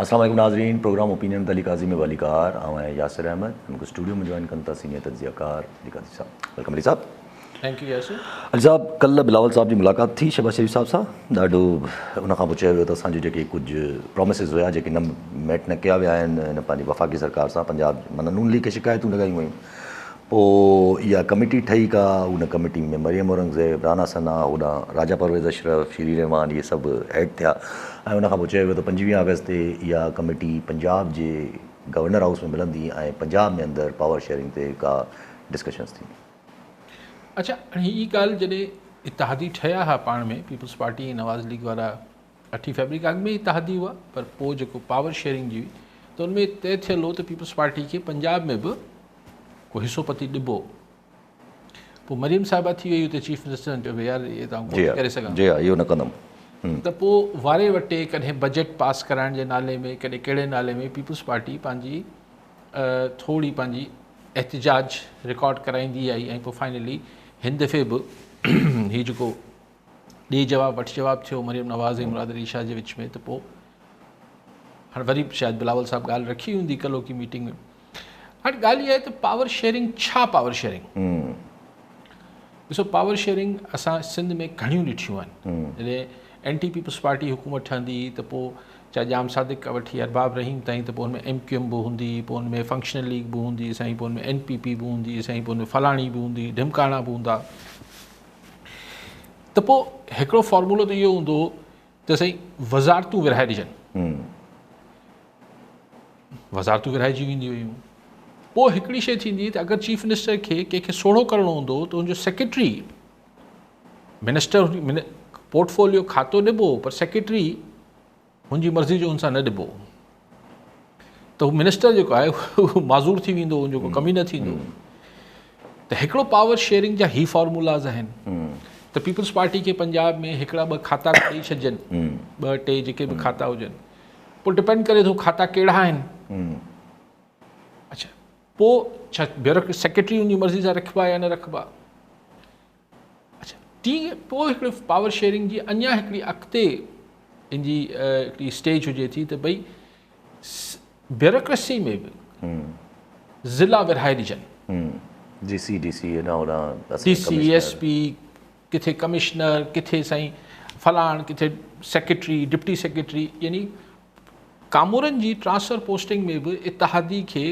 السلام عليڪم ناظرين پروگرام اوپينين with Ali قاضي ۾ ڀليڪار آئون آهيان ياسر احمد مون کي اسٽوڊيو ۾ جوائن ڪن ٿا سينيئر تجزيه ڪار علي قاضي صاحب welcome Ali صاحب. Thank you Yasir. Ali صاحب ڪلهه بلاول صاحب جي ملاقات ٿي شهباز شريف صاحب سان ڏاڍو ان کان پوء چيو ويو ته اسان جون جيڪي ڪجهه پرامسز هيا جيڪي نه ميٽ نه ڪيا ويا آهن هن پنهنجي وفاقي سرڪار سان پنجاب معنيٰ نون ليگ کي شڪايتون لڳايون ويون پوء اها ڪميٽي ٺهي ڪا ان ڪميٽي ۾ مريم اورنگزيب، رانا ثنا، هوڏانهن راجا پرويز اشرف، شيري رحمان اهي سڀ ايڊ ٿيا ۽ ان کان پوء چيو ويو ته 25 آگسٽ تي اها ڪميٽي پنجاب جي گورنر هائوس ۾ ملندي ۽ پنجاب ۾ اندر پاور شيئرنگ تي ڪا ڊسڪشنز ٿيندي. اڇا هاڻي هي ڳالهه جڏهن اتحادي ٺهيا ها پاڻ ۾ پيپلز پارٽي ۽ نواز ليگ وارا اٺين فيبروري کان اڳ ۾ ئي اتحادي هئا پر پوء جيڪو پاور شيئرنگ جي هئي ته ان ۾ طئي ٿيل هو ته پيپلز پارٽي کي پنجاب ۾ به ڪو حصو پتي ڏبو. پوء مريم صاحبه ٿي وئي اتي چيف منسٽر چيو ڀئي يار اهي ته آئون ڪونه ڪري سگهان. جي ها اهو نه ڪندم. ته پوء واري وٽي ڪڏهن بجيٽ پاس ڪرائڻ جي نالي ۾ ڪڏهن ڪهڙي نالي ۾ پيپلز پارٽي پنهنجي ٿوري پنهنجي احتجاج رڪارڊ ڪرائيندي آئي ۽ پوء فائنلي هن دفعي به هي جيڪو ڏي جواب وٺ جواب ٿيو مريم نواز ۽ مراد علي شاهه جي وچ ۾ ته پوء هاڻي وري شايد بلاول صاحب ڳالهه رکي هوندي ڪلهوڪي ميٽنگ ۾. هاڻي ڳالهه اها آهي ته پاور شيئرنگ ڇا پاور شيئرنگ ڏسو پاور شيئرنگ اسان سنڌ ۾ گهڻيون ڏٺيون آهن جڏهن اينٽي پيپلز پارٽي حڪومت ٺهندي هئي ته پوء چاهي ڄام صادق کان وٺي ارباب رحيم تائين ته پوء ان ۾ ايم ڪيو ايم به هوندي پوء ان ۾ فنڪشنل ليگ به هوندي سائين پوء ان ۾ اين پي پي به هوندي سائين پوء ان ۾ فلاڻي به هوندي ڍمڪاڻا به هوندا ته پوء هڪڙو فارمولو ته اهو هوندو هو ته سائين وزارتون ورهائي ڏجن وزارتون ورهائجي وينديون هيون. پوء هڪڙي شيء ٿيندي هئي ته اگر چيف منسٽر کي ڪنهن کي سوڙهو ڪرڻو هوندو هو ته ان جو سيڪريٽري منسٽر پورٽفوليو کاتو ڏبو هو پر سيڪريٽري هن جي مرضي جو هن سان نه ڏبو هو ته هو منسٽر جيڪو آهي اهو معذور ٿي ويندو هو ان جو ڪو ڪم ئي نه ٿيندو هو. ته هڪڙو پاور شيئرنگ جا هي فارمولاز آهن ته پيپلز پارٽي کي پنجاب ۾ هڪڙا ٻه کاتا به ڏئي ڇڏجن ٻه ٽي جيڪي به کاتا هجن پوء ڊپينڊ ڪري ٿو کاتا ڪهڙا آهن. اڇا پوء ڇا بيوروڪريٽ سيڪريٽري ان جي مرضي سان رکبا يا نه رکبا. اڇا ٽي پوء هڪڙي پاور شيئرنگ جي اڃا هڪڙي اڳتي ان جي هڪڙي اسٽيج هجي ٿي ته ڀئي بيوروڪريسي ۾ به ضلع ورهائي ڏجن. جي سي ڊي سي هيڏانهن هوڏانهن ڊي سي ايس پي ڪٿي ڪمشنر، ڪٿي سائين فلاڻ، ڪٿي سيڪريٽري، ڊپٽي سيڪريٽري يعني ڪامورن جي ٽرانسفر پوسٽنگ ۾ به اتحادي کي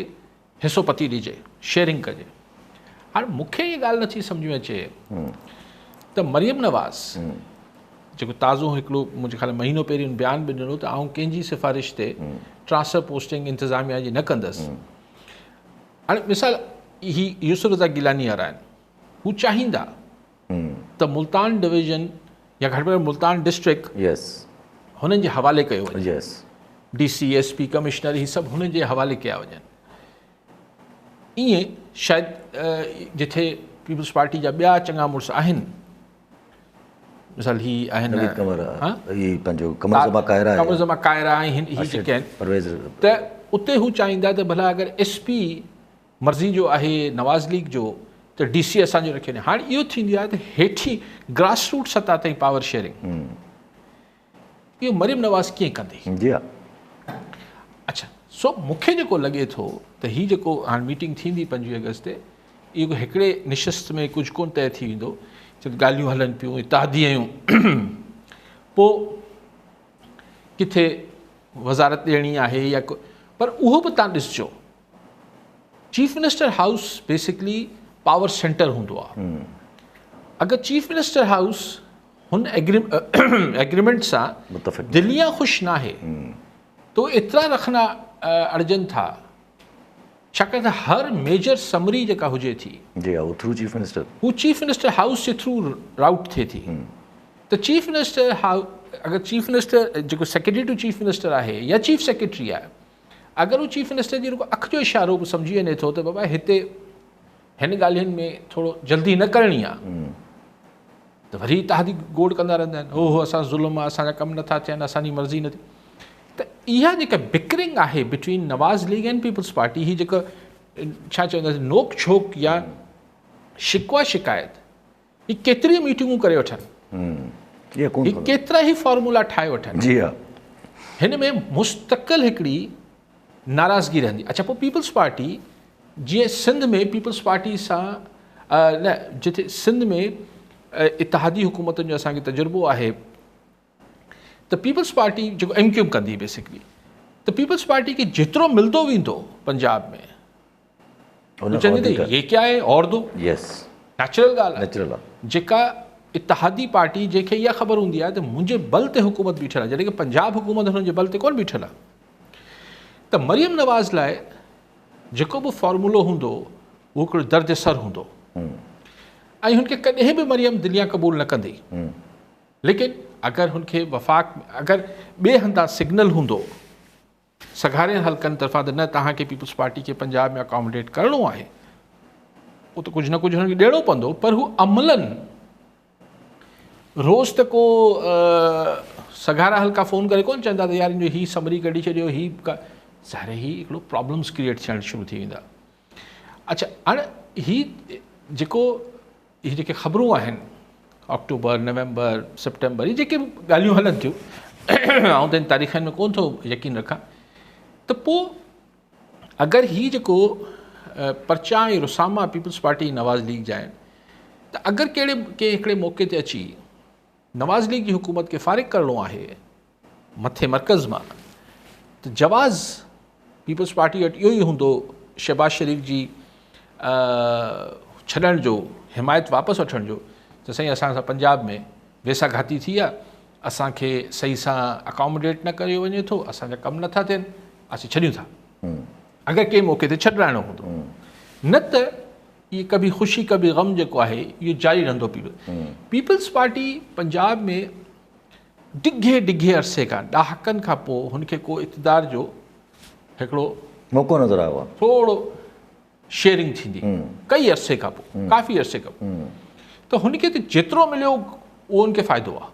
حصو پتي ڏجي، شيئرنگ ڪجي. هاڻ مون کي هيء ڳالهه نٿي سمجهه ۾ اچي ته مريم نواز جيڪو تازو هڪڙو منهنجي خيال ۾ مهينو پهرين هن بيان به ڏنو ته آئون ڪنهن جي سفارش تي ٽرانسفر پوسٽنگ انتظاميا جي نه ڪندس. هاڻي مثال هي يوسف رضا گيلاني وارا آهن. هو چاهيندا ته ملتان ڊويزن يا گهٽ ۾ گهٽ ملتان ڊسٽرڪٽ هنن جي حوالي ڪيو وڃي. D C, S P, commissioner هي سڀ هنن جي حوالي ڪيا وڃن. ائين شايد جٿي پيپلز پارٽي جا ٻيا چڱا مڙس آهن مثال هي آهن نويد قمر هي پنهنجو قمر زمان ڪائره آهي قمر زمان ڪائره آهن هي جيڪي آهن ته اتي هو چاهيندا ته ڀلا اگر ايس پي مرضي جو آهي نواز ليگ جو ته ڊي سي اسان جو رکيو وڃي. هاڻي اهو ٿيندي آهي ته هيٺين گراس روٽ سطح تائين پاور شيئرنگ اهو مريم نواز ڪيئن ڪندي؟ جي ها. اڇا سو مون کي جيڪو لڳي ٿو ته هي جيڪو هاڻي ميٽنگ ٿيندي 25 آگسٽ تي اهو هڪڙي نشست ۾ ڪجهه ڪونه طئي ٿي ويندو ڇو ته ڳالهيون هلن پيون اتحادي آهيون پوء ڪٿي وزارت ڏيڻي آهي يا پر اهو به تان ڏسجو chief minister house basically power centre هوندو آهي اگر چيف منسٽر هائوس هن ايگريمينٽ سان دليان خوش ناهي تو ايترا رخنا اڙجن ٿا ڇاڪاڻ ته هر ميجر سمري جيڪا هجي ٿي جي ها ٿرو چيف منسٽر هو چيف منسٽر هائوس جي ٿرو رائوٽ ٿئي ٿي ته چيف منسٽر اگر چيف منسٽر جيڪو سيڪريٽري ٽو چيف منسٽر آهي يا چيف سيڪريٽري آهي اگر هو چيف منسٽر جي رڳو اک جو اشارو به سمجهي وڃي ٿو ته بابا هتي هن ڳالهين ۾ ٿورو جلدي نه ڪرڻي آ ته وري اتحادي گوڙ ڪندا رهندا آهن هو هو اسان ظلم آ اسان جا ڪم نٿا ٿين اسان جي مرضي نٿي ته اها جيڪا بڪرنگ آهي between Nawaz league and peoples party هي جيڪا ڇا چونداسين نوڪ جهوڪ يا شڪوا شڪايت هي ڪيتريون ميٽنگون ڪري وٺن هي ڪيترا ئي فارمولا ٺاهي وٺن جي ها. हिन में मुस्तक़िल हिकिड़ी नाराज़गी रहंदी। अच्छा, पोइ पीपल्स पार्टी जीअं सिंध में पीपल्स पार्टी सां न जिते सिंध में इतिहादी हुकूमतुनि जो असांखे तजुर्बो आहे त पीपल्स पार्टी जेको एम क्यू एम कंदी बेसिकली, त पीपल्स पार्टी खे जेतिरो मिलंदो वेंदो पंजाब में चवंदी त ये क्या है और दो। यस, नेचुरल ॻाल्हि आहे, नेचुरल आहे। जेका इतिहादी पार्टी जंहिंखे इहा ख़बर हूंदी आहे त मुंहिंजे बल ते हुकूमत बीठल आहे, जॾहिं की पंजाब हुकूमत हुननि जे बल ते कोन बीठल आहे, त मरियम नवाज़ लाइ जेको बि फॉर्मूलो हूंदो उहो हिकिड़ो दर्द सर हूंदो ऐं हुनखे कॾहिं बि मरियम दिलियां क़बूल न कंदी। लेकिन अगरि हुनखे वफ़ाक़ अगरि ॿिए हंधां सिग्नल हूंदो सघारे हल्कनि तरफ़ां त न तव्हांखे पीपल्स पार्टी खे पंजाब में अकोमोडेट करिणो आहे, उहो त कुझु न कुझु हुनखे ॾियणो पवंदो, पर हू अमलनि रोज़ त को सघारा हल्का फ़ोन करे कोन चवंदा त यार इन जो हीअ समरी कढी छॾियो, हीअ ज़ाहिर ही हिकिड़ो प्रॉब्लम्स क्रिएट थियणु शुरू थी वेंदा। अच्छा, हाणे हीअ जेको इहे जेके ख़बरूं आहिनि अक्टूबर, नवंबर, सितंबर, इहे जेके बि ॻाल्हियूं हलनि थियूं, आउं त इन तारीख़नि में कोन थो यकीन रखां, त पोइ अगरि हीअ जेको परचा ऐं रुसामा पीपल्स पार्टी नवाज़ लीग जा आहिनि, त अगरि कहिड़े कंहिं हिकिड़े मौक़े ते अची नवाज़ लीग जी हुकूमत खे फ़ारिग करिणो आहे मथे मर्कज़ मां, त जवाज़ पीपल्स पार्टी वटि इहो ई हूंदो शहबाज़ शरीफ़ जी छॾण जो, हिमायत वापसि वठण जो, त साईं असां सां पंजाब में वेसाघाती थी आहे, असांखे सही सां अकोमोडेट न कयो वञे थो, असांजा कमु नथा थियनि, असीं छॾियूं था। अगरि कंहिं मौक़े ते छॾाइणो हूंदो, न त इहे कभी ख़ुशी कभी ग़म जेको आहे इहो जारी रहंदो। पीपल्स पार्टी पंजाब में डिघे डिघे अरसे खां, ॾहाकनि खां पोइ हुनखे को इक़्तिदार जो हिकिड़ो मौक़ो नज़र आयो आहे, थोरो शेयरिंग थींदी कई अरसे खां पोइ, काफ़ी अरसे खां पोइ, त हुनखे त जेतिरो मिलियो उहो हुनखे फ़ाइदो आहे।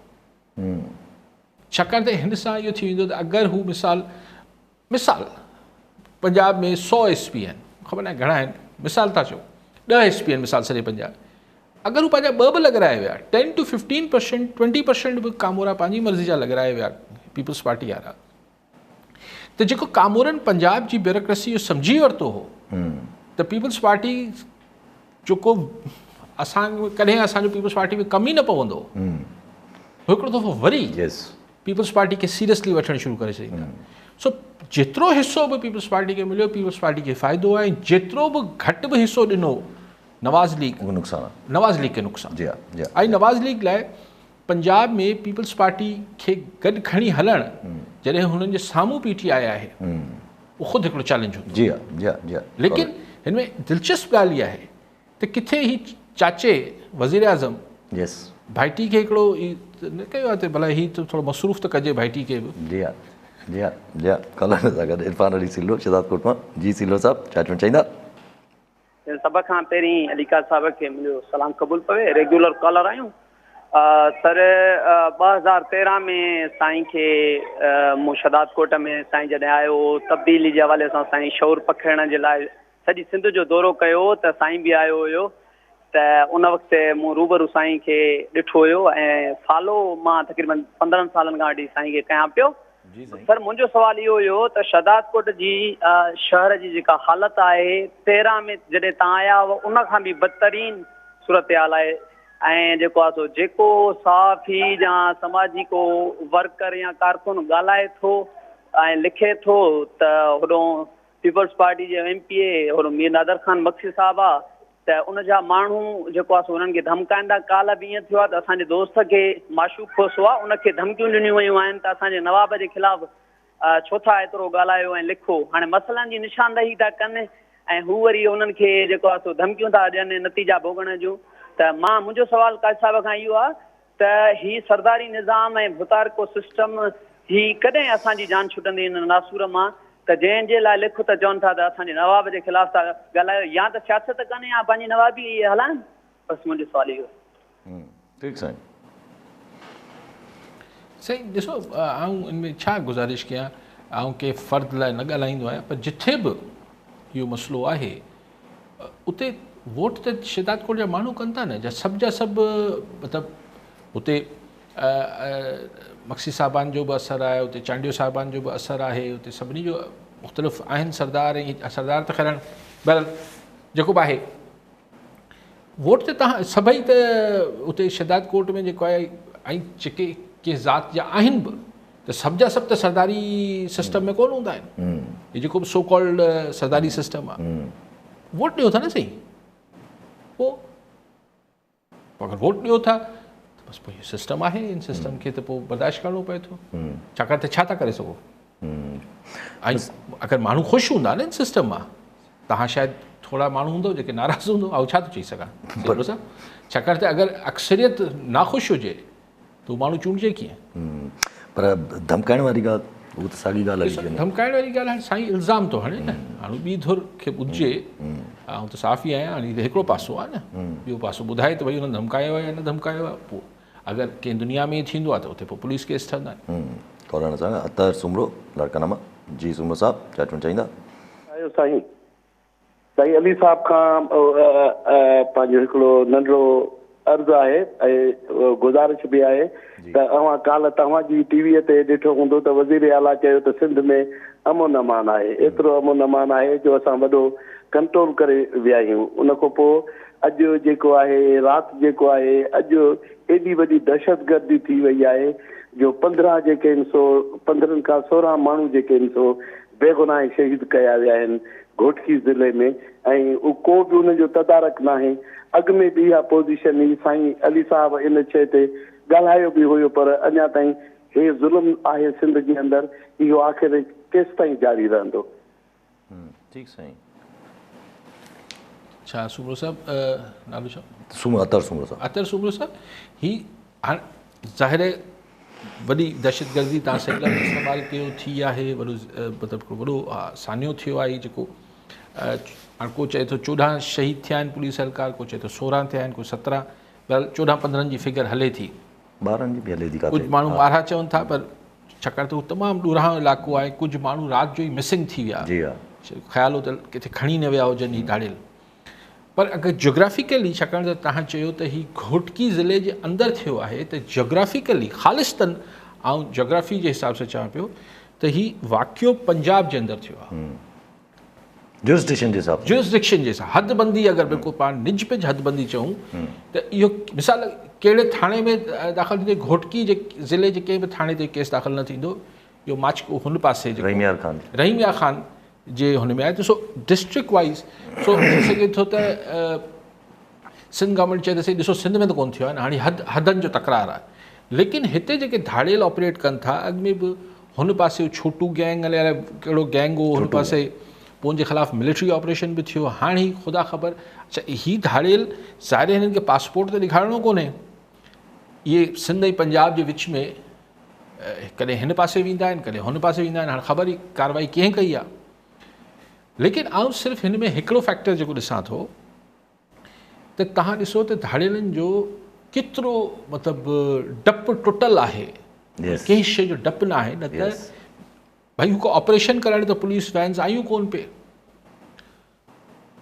छाकाणि त हिन सां इहो थी वेंदो त अगरि हू मिसाल मिसाल पंजाब में 100 एस पी आहिनि, ख़बर न आहे घणा आहिनि, मिसाल था चऊं 10 एस पी आहिनि मिसाल सॼे पंजाब, अगरि हू पंहिंजा ॿ बि लॻाराए विया, 10 टू 15% 20% बि कामोरा पंहिंजी मर्ज़ी जा लॻाराए विया पीपल्स पार्टी वारा, त जेको कामोरनि पंजाब जी ब्यूरोक्रेसी सम्झी वरितो हो त पीपल्स पार्टी जो को असां कॾहिं असांजो पीपल्स पार्टी में कमु ई न पवंदो, हिकिड़ो दफ़ो वरी पीपल्स पार्टी खे सीरियसली वठणु शुरू करे छॾींदा। सो जेतिरो हिसो बि पीपल्स पार्टी खे मिलियो पीपल्स पार्टी खे फ़ाइदो आहे, जेतिरो बि घटि बि हिसो ॾिनो नवाज़ लीग, नुक़सानु आहे, नवाज़ लीग खे नुक़सानु। जी हा, ऐं नवाज़ लीग लाइ पंजाब में पीपल्स पार्टी खे गॾु खणी हलणु जॾहिं हुननि जे साम्हूं पी टी I आहे, उहो ख़ुदि हिकिड़ो चैलेंज हूंदो। जी हा, जी हा, जी हा। लेकिन हिन में दिलचस्प ॻाल्हि इहा आहे त किथे ही चाचे वज़ीर आज़म यस भाइटी खे हिकिड़ो न कयो आहे त भला ही त थोरो मसरूफ़ त कजे भाइटी खे बि। जी हा, जी हा, जी हा। कॉलर सां गॾु इरफान अली सिलो शहज़ादकोट मां। जी सिलो साहिबु, छा चवणु चाहींदा? सभ खां पहिरीं अलीका साहिब खे मुंहिंजो सलाम क़बूल पवे। रेगुलर कॉलर आहियूं सर। 2013 में साईं खे मूं शहज़ादकोट में साईं जॾहिं आयो तब्दीली जे हवाले सां साईं शऊर पखेड़ण जे लाइ सॼी सिंध जो दौरो कयो त साईं बि आयो हुयो, त उन वक़्तु मूं रूबरू साईं खे ॾिठो हुयो ऐं फॉलो मां तक़रीबन 15 सालनि खां वठी साईं खे कयां पियो। सर मुंहिंजो सुवालु इहो हुयो त शहज़ादकोट जी शहर जी जेका हालत आहे 13 में जॾहिं तव्हां आया हुआ उन खां बि बदतरीन सूरत हाल आहे ऐं जेको आहे सो जेको सहाफ़ी या समाजी को वर्कर या कारकुन ॻाल्हाए थो ऐं लिखे थो त होॾो पीपल्स पार्टी जे एम पी ए होॾो मीर नादर ख़ान बख्शी साहिबु आहे त उन जा माण्हू जेको आहे सो उन्हनि खे धमकाईंदा। काल्ह बि ईअं थियो आहे त असांजे दोस्त खे माशूक खोसो आहे, उनखे धमकियूं ॾिनियूं वयूं आहिनि त असांजे नवाब जे ख़िलाफ़ छो था एतिरो ॻाल्हायो ऐं लिखो। हाणे मसइलनि जी निशानदही था कनि ऐं हू वरी उन्हनि खे जेको आहे सो धमकियूं था ॾियनि नतीजा भोगण जूं। त मां मुंहिंजो सुवालु काज़ी साहिब खां इहो आहे त ही सरदारी निज़ाम ऐं भुतारको सिस्टम ही कॾहिं असांजी जान छुटंदी हिन नासूर मां? त जंहिंजे लाइ लिखो त चवनि था त असांजे नवाब जे ख़िलाफ़ था ॻाल्हायो, या त सियासत कनि या पंहिंजी नवाबी हलाइनि। बसि मुंहिंजो सुवालु इहो। ठीकु साईं। साईं ॾिसो, आउं इन में छा गुज़ारिश कयां, आउं कंहिं फ़र्द लाइ न ॻाल्हाईंदो आहियाँ, पर जिथे बि इहो मसइलो आहे उते वोट त शहज़ादकोट जा माण्हू कनि था न, जा सभु जा सभु मतिलबु उते مگسي صاحبان جو به اثر آهي، اتي چانڊيو صاحبان جو به اثر آهي، اتي سڀني جو مختلف آهن سردار ۽ سردار ته خير بهرحال جيڪو به آهي ووٽ ته توهان سڀئي ته اتي شهداد ڪوٽ ۾ جيڪو آهي ۽ جيڪي ڪنهن ذات جا آهن به ته سڀ جا سڀ ته سرداري سسٽم ۾ ڪونه هوندا آهن. هي جيڪو به سو ڪالڊ سرداري سسٽم آهي ووٽ ڏيو ٿا نه سائين، پوء اگر ووٽ ڏيو ٿا ته بس پوء اهو سسٽم آهي، ان سسٽم کي ته پوء برداشت ڪرڻو پئي ٿو، ڇاڪاڻ ته ڇا ٿا ڪري سگهو. ۽ اگر ماڻهو خوش هوندا نه ان سسٽم مان، توهان شايد ٿورا ماڻهو هوندو جيڪي ناراض هوندو، آئون ڇا ٿو چئي سگهان صاحب، ڇاڪاڻ ته اگر اڪثريت ناخوش هجي ته ماڻهو چونڊجي ڪيئن؟ پر ڌمڪائڻ واري ڳالهه اهو ته ساڳي ڳالهه هلي ٿي وڃي. ڌمڪائڻ واري ڳالهه هاڻي سائين الزام ٿو هڻي نه، هاڻي ٻي ڌر کي ٻڌجي. آئون ته صحافي آهيان، هاڻي هي هڪڙو پاسو آهي نه، ٻيو پاسو ٻڌائي ته ڀئي هنن ڌمڪايو آهي يا نه ڌمڪايو آهي. پوء اگر ڪنهن دنيا ۾ ائين ٿيندو آهي ته اتي پوء پوليس ڪيس ٺهندا آهن. ڪولاڻ سان اطهر سومرو لاڙڪاڻا مان. جي سومرو صاحب ڇا چوڻ چاهيندا؟ آيو سائين. سائين علي صاحب کان پنهنجو هڪڙو ننڍڙو عرض آهي ۽ گذارش به آهي ته اوهان ڪالهه توهان جي ٽي وي تي ڏٺو هوندو ته وزير اعليٰ چيو ته سنڌ ۾ امن امان آهي، ايترو امن امان آهي جو اسان وڏو ڪنٽرول ڪري ويا آهيون. ان کان پوء اڄ جيڪو آهي رات جيڪو آهي اڄ ايڏي وڏي دهشتگردي ٿي وئي آهي جو 15 جيڪي آهن سو 15 کان 16 ماڻهو جيڪي آهن سو بيگناهه شهيد ڪيا ويا آهن گهوٽڪي ضلعي ۾ ۽ ڪو به انهن جو تدارڪ ناهي. اڳ ۾ به اها پوزيشن هئي، سائين علي صاحب ان شيء تي ڳالهايو به هيو پر اڃا تائين هي ظلم آهي سنڌ جي اندر اهو آخر ڪيستائين جاري رهندو. ٺيڪ سائين. ڇا سومرو صاحب نالو ڇا؟ سومرو اطهر سومرو صاحب. اطهر سومرو صاحب هي هاڻ ظاهر آهي وڏي دهشتگردي تان صحيح لفظ استعمال ڪيو ٿي آهي، وڏو مطلب هڪڙو وڏو سانحو ٿيو آهي جيڪو هاڻ ڪو چئي ٿو 14 شهيد ٿيا آهن پوليس اهلڪار، ڪو چئي ٿو 16 ٿيا آهن، ڪو 17، بهرحال 14 15 جي فگر هلي ٿي، 12 جي به هلي ٿي ڪاٿي، ڪجهه ماڻهو 12 چون ٿا پر ڇاڪاڻ ته هو تمام ڏورانهون علائقو آهي، ڪجهه ماڻهو رات جو ئي مسنگ ٿي ويا، جي ها خيال هو ته ڪٿي کڻي نه ويا هجن هي ڌاڙيل، پر اگر جيوگرافيڪلي ڇاڪاڻ ته توهان چيو ته هي گهوٽڪي ضلعي جي اندر ٿيو آهي ته جيوگرافيڪلي خالصتن آئون جيوگرافي جي حساب سان چوان پيو ته هي واقعو پنجاب جي اندر ٿيو آهي. جورسڊڪشن جي حساب سان. جورسڊڪشن جي حساب حد بندي اگر بلڪل پاڻ نج پج حد بندي چئون ته اهو مثال ڪهڙي ٿاڻي ۾ داخل ٿيندو، گهوٽڪي جي ضلعي جي ڪنهن به ٿاڻي تي ڪيس داخل نه ٿيندو، اهو ماڇڪو هن پاسي جيڪو رحيم يار خان رحيم يار خان جي هن ۾ آهي ته سو ڊسٽرڪٽ وائيز سو ٿي سگهي ٿو ته سنڌ گورنمينٽ چئي ته سائين ڏسو سنڌ ۾ ته ڪونه ٿيو آهي نه، هاڻي حد حدن جو تڪرار آهي، ليڪن هتي جيڪي ڌاڙيل آپريٽ ڪن ٿا اڳ ۾ به هن پاسي ڇوٽو گينگ الائي ڪهڙو گينگ هو هن پاسي پوء ان جي خلاف ملٽري آپريشن به ٿيو، هاڻي خدا خبر. اڇا هي ڌاڙيل ظاهر هنن کي پاسپورٽ ته ڏيکارڻو ڪونهي، اهي سنڌ ۽ پنجاب جي وچ ۾ ڪڏهن هن پاسي ويندا آهن ڪڏهن هن پاسي ويندا آهن، هاڻي خبر ئي ڪارروائي ڪنهن ڪئي آهي. ليڪن آئون صرف هن ۾ هڪڙو فيڪٽر جيڪو ڏسان ٿو ته توهان ڏسو ته ڌاڙيلن جو ڪيترو مطلب ڊپ ٽٽل آهي، ڪنهن شيء جو ڊپ نه آهي، نه ته ڀئي هو ڪو آپريشن ڪرائڻ ته پوليس وينز آيون ڪون پئي،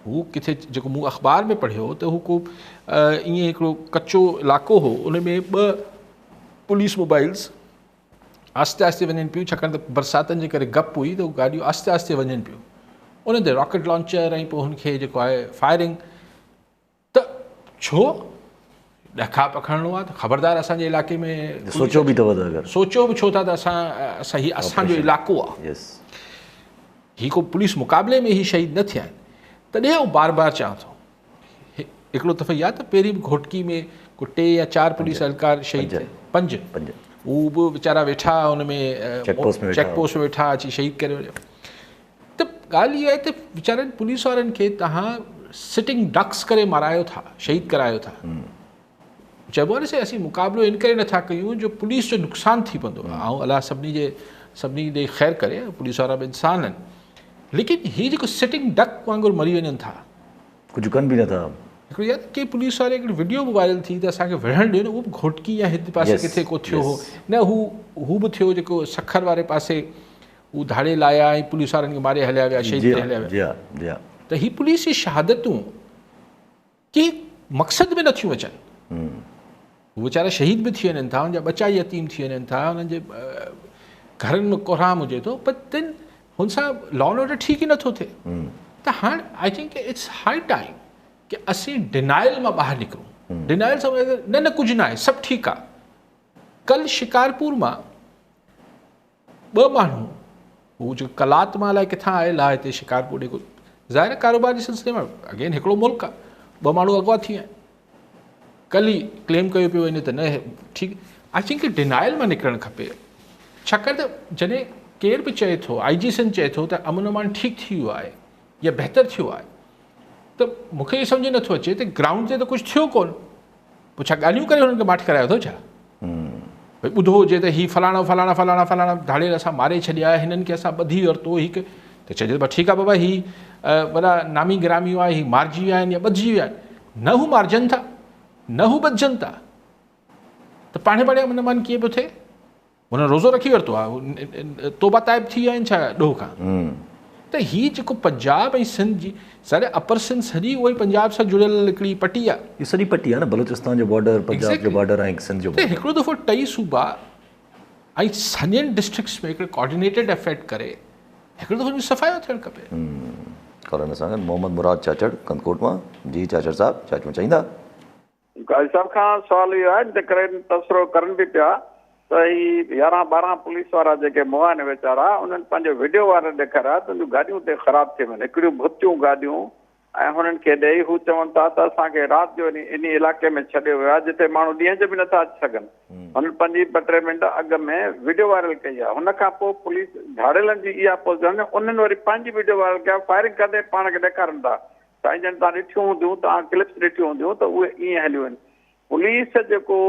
هو ڪٿي جيڪو مون اخبار ۾ پڙهيو ته هو ڪو ائين هڪڙو ڪچو علائقو هو ان ۾ 2 پوليس موبائلز آهستي آهستي وڃن پيون، ڇاڪاڻ ته برساتن جي ڪري گپ هئي ته گاڏيون آهستي آهستي وڃن پيون، انهن تي راڪيٽ لانچر ۽ پوء هن کي جيڪو آهي فائرنگ، ته ڇو ڏکا پکڙڻو آهي ته خبردار اسان جي علائقي ۾ سوچيو به اٿو ته اگر سوچيو به ڇو ٿا ته اسان اسان هي اسان جو علائقو آهي، هي ڪو پوليس مقابلي ۾ هي شهيد نه ٿيا آهن. تڏهن آئون بار بار چوان ٿو هڪڙو دفعو ياد ته پهرين به گهوٽڪي ۾ ڪو 3 يا 4 پوليس اهلڪار شهيد ٿيا، 5 هو به ويچارا ويٺا ان ۾ چيڪ پوسٽ ۾ ويٺا اچي شهيد ڪري ويا. ته ڳالهه اها آهي ته ويچارن پوليس وارن کي توهان سٽنگ ڊڪس ڪري مارايو ٿا، شهيد ڪرايو ٿا. چئبو آهي نه سائين اسين مقابلو ان ڪري نٿا ڪيون جو پوليس جو نقصان ٿي پوندو. آئون الله سڀني جي سڀني ڏي خير ڪري، پوليس وارا به انسان آهن، ليڪن هي جيڪو سٽنگ ڊڪ وانگر مري وڃن ٿا، ڪجهه ڪن به نٿا. هڪڙو ياد ڪي پوليس واري هڪڙي وڊيو به وائرل ٿي ته اسان کي وڙهڻ ڏيو نه، اهو به گهوٽڪي يا هت پاسي ڪٿي ڪو ٿيو هو نه، هو به ٿيو جيڪو سکر واري پاسي هو ڌاڙيل آيا ۽ پوليس وارن کي ماري هليا ويا، شهيد ڪري هليا ويا. ته هي پوليس جي شهادتون ڪنهن مقصد ۾ نٿيون اچن. هو ويچارا شهيد به ٿي وڃن ٿا، انهن جا ٻچا يتيم ٿي وڃن ٿا، انهن جي گهرن ۾ ڪهرام هجي ٿو، پر تن هن سان لا اينڊ آرڊر ٺيڪ ئي نٿو ٿئي. ته هاڻ I think it's high time ڪي اسين ڊنائل مان ٻاهر نڪرون. ڊنائل سان نه نه ڪجهه نه آهي، سڀ ٺيڪ آهي. ڪل شڪارپور مان ٻه ماڻهو هو جيڪو قلات مان الائي ڪٿان آيل آهي هتي شڪارپور ڏي ظاهر آهي ڪاروبار جي سلسلي ۾ اگين هڪڙو ملڪ آهي، ٻه ماڻهو اغوا ٿي ويا آهن. ڪل ئي ڪليم ڪيو پيو وڃي ته نه ٺيڪ. I think denial مان نڪرڻ کپي، ڇاڪاڻ ته جڏهن ڪير به چئي ٿو، آئي جي سنڌ چئي ٿو ته امن امان ٺيڪ ٿي ويو آهي يا بهتر ٿيو آهي، ته مون کي اهو سمجهه نٿو اچي ته گرائونڊ تي ته ڪجهه ٿيو ڪونه، پوء ڇا ڳالهيون ڪري هنن کي ماٺ ڪرايو اٿو ڇا؟ ڀئي ٻڌو هجي ته هي فلاڻو فلاڻا فلاڻا فلاڻا ڌاڙيل اسان ماري ڇڏيا، هنن کي اسان ٻڌي ورتو، هي ته چئجي ته ٺيڪ آهي بابا هي وڏا نامي گرامي هئا، هي مارجي ويا آهن يا ٻڌجي ويا آهن. نه هو مارجن ٿا نه هو ٻڌجن ٿا، ته پاڻهي پاڻهي امن امان ڪيئن پيو ٿئي؟ هنن روزو رکي ورتو آهي، توبه تائب ٿي ويا آهن ڇا ڏوهه کان؟ ته هي جيڪو پنجاب ۽ سنڌ جي ساري اپر سنڌ سڄي اها ئي پنجاب سان جڙيل هڪڙي پٽي آهي. هي سڄي پٽي آهي نه، بلوچستان جو بارڊر، پنجاب جو بارڊر ۽ سنڌ جو بارڊر. ته هڪڙو دفعو ٽئي صوبا ۽ سڄن ڊسٽرڪٽس ۾ هڪڙي ڪوآرڊينيٽيڊ ايفرٽ ڪري هڪڙو دفعو ان جو صفايو ٿيڻ کپي. ڪالر سان گڏ محمد مراد چاچڙ ڪنڌڪوٽ مان، جي چاچڙ صاحب ڇا چوڻ چاهيندا؟ قاضي صاحب کان سوال اهو آهي ته ڪري تبصرو ڪرن به پيا ته هي 11 12 پوليس وارا جيڪي مئا آهن ويچارا انهن پنهنجو وڊيو وائرل ڏيکاريا ته انهن جون گاڏيون اتي خراب ٿي ويون هڪڙيون ڀتيون گاڏيون ۽ هنن کي ڏئي هو چون ٿا ته اسان کي رات جو انهي علائقي ۾ ڇڏيو ويو آهي جتي ماڻهو ڏينهن جو به نٿا اچي سگهن هنن پنهنجي ٻه ٽي منٽ اڳ ۾ وڊيو وائرل ڪئي آهي هن کان پوء پوليس ڌاڙيلن جي اها پوزيشن انهن وري پنهنجي وڊيو وائرل ڪيا فائرنگ ڪندي پاڻ کي ڏيکارن ٿا سائين جن توهان ڏٺيون هونديون توهان ڪلپس ڏٺيون هونديون ته اهي ائين هليون آهن پوليس جيڪو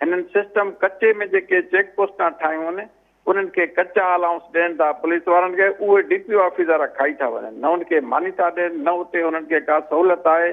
هنن سسٽم ڪچي ۾ جيڪي چيڪ پوسٽان ٺاهيون آهن انهن کي ڪچا الائونس ڏين ٿا پوليس وارن کي اهي ڊي پي او آفيس وارا کائي ٿا وڃن نه انهن کي ماني ٿا ڏين نه اتي انهن کي ڪا سهولت آهي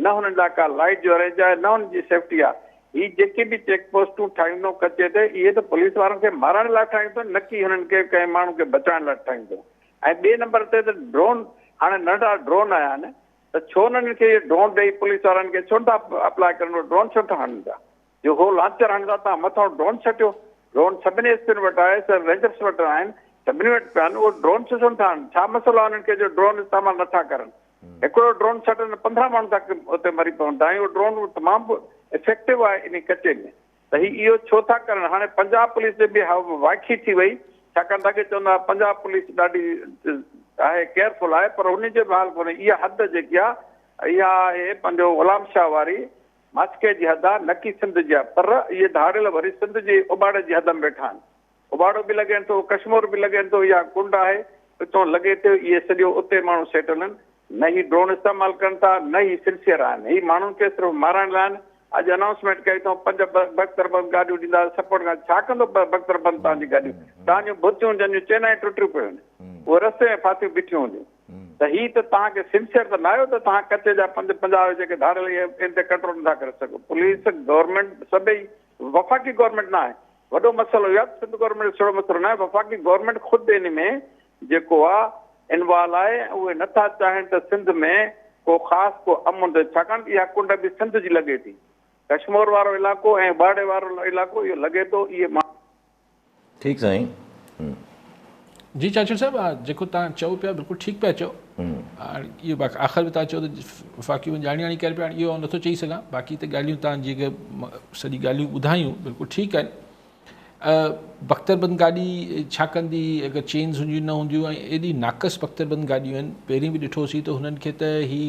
نه انهن لاء ڪا لائيٽ جو ارينج آهي نه انهن جي سيفٽي آهي هي جيڪي به چيڪ پوسٽون ٺاهيون اٿئون ڪچي تي اهي ته پوليس وارن کي مارڻ لاء ٺاهيون اٿن نه ڪي هنن کي ڪنهن ماڻهو کي بچائڻ لاء ٺاهيون اٿئون ۽ ٻئي نمبر تي ته ڊرون هاڻي ننڍڙا ڊرون آيا آهن ته ڇو نه انهن کي اهي ڊرون ڏئي پوليس وارن کي ڇو نٿا اپلاء ڪرن اهي ڊرون ڇو نٿا هڻن پيا جو هو لانچر هڻندا تان مٿان ڊرون سٽيو ڊرون سڀني ايس پين وٽ آهي سر رينجرس وٽ آهن سڀني وٽ پيا آهن اهو ڊرون ڇو نٿا هڻن ڇا مسئلو آهي انهن کي جو ڊرون استعمال نٿا ڪرن هڪڙو ڊرون سٽن 15 ماڻهو ٿا اتي مري پون ٿا ۽ اهو ڊرون تمام افيڪٽو آهي انهي ڪچي ۾ ته هي اهو ڇو ٿا ڪرن؟ هاڻي پنجاب پوليس جي به وائکي ٿي وئي، ڇاڪاڻ ته اڳي چوندا هئا پنجاب پوليس ڏاڍي آهي ڪيئرفل آهي پر انهي جو به حال ڪونهي. اها حد جيڪي آهي اها آهي پنهنجو غلام شاهه واري ماڇڪي جي حد آهي نه ڪي سنڌ جي آهي پر اهي ڌاڙيل وري سنڌ جي اٻاڙي جي حد ۾ ويٺا آهن. اٻاڙو به لڳين ٿو، ڪشمور به لڳين ٿو، اها ڪنڊ آهي، اتون لڳي ٿو، اهي سڄو اتي ماڻهو سيٽل آهن، نه هي ڊرون استعمال ڪن ٿا، نه هي سنسيئر آهن، هي ماڻهن کي صرف مارائڻ لاء آهن، اڄ انائونسمينٽ ڪئي اٿئون 5 بڪتر بند گاڏيون ڏينداسين سپورٽ کان، ڇا ڪندو بڪتر بند توهان جي گاڏيون، توهان جون ڀتيون جن جون چينائون ٽٽيون پيون آهن، اهي رستي ۾ ڦاٿيون بيٺيون هونديون، ته هي ته توهان کي سنسيئر ته ناهيو ته توهان ڪچي جا 5 50 جيڪي ڌاڙيل اهي ان تي ڪنٽرول نٿا ڪري سگهو، پوليس گورنمينٽ سڀئي وفاقي گورنمينٽ نه آهي، وڏو مسئلو اهو آهي ته سنڌ گورنمينٽ جو سهڙو مسئلو نه آهي، وفاقي گورنمينٽ خود ان ۾ جيڪو آهي انوالو آهي ۽ اهي نٿا چاهين ته سنڌ ۾ ڪو خاص ڪو امن ٿئي ڇاڪاڻ ته اها ڪنڊ به سنڌ جي لڳي ٿي ڪشمور وارو علائقو ۽ ٻهڙي وارو علائقو اهو لڳي ٿو اهي ماڻهو ٺيڪ سائين. جي چاچڙ صاحب جيڪو توهان چئو پيا بلڪل ٺيڪ پيا چئو هاڻي اهو آخر ۾ توهان چئو ته وفاقي ۾ ڄاڻي واڻي ڪري پيا هاڻي اهو آئون نٿو چئي سگهان باقي ته ڳالهيون توهان جيڪي سڄي ڳالهيون ٻڌايون بلڪل ٺيڪ آهن بختر بند گاڏي ڇا ڪندي اگر چينز هونديون نه هونديون ۽ ايڏي ناقص بختر بند گاڏيون آهن پهرين به ڏٺوسين ته هنن کي ته هي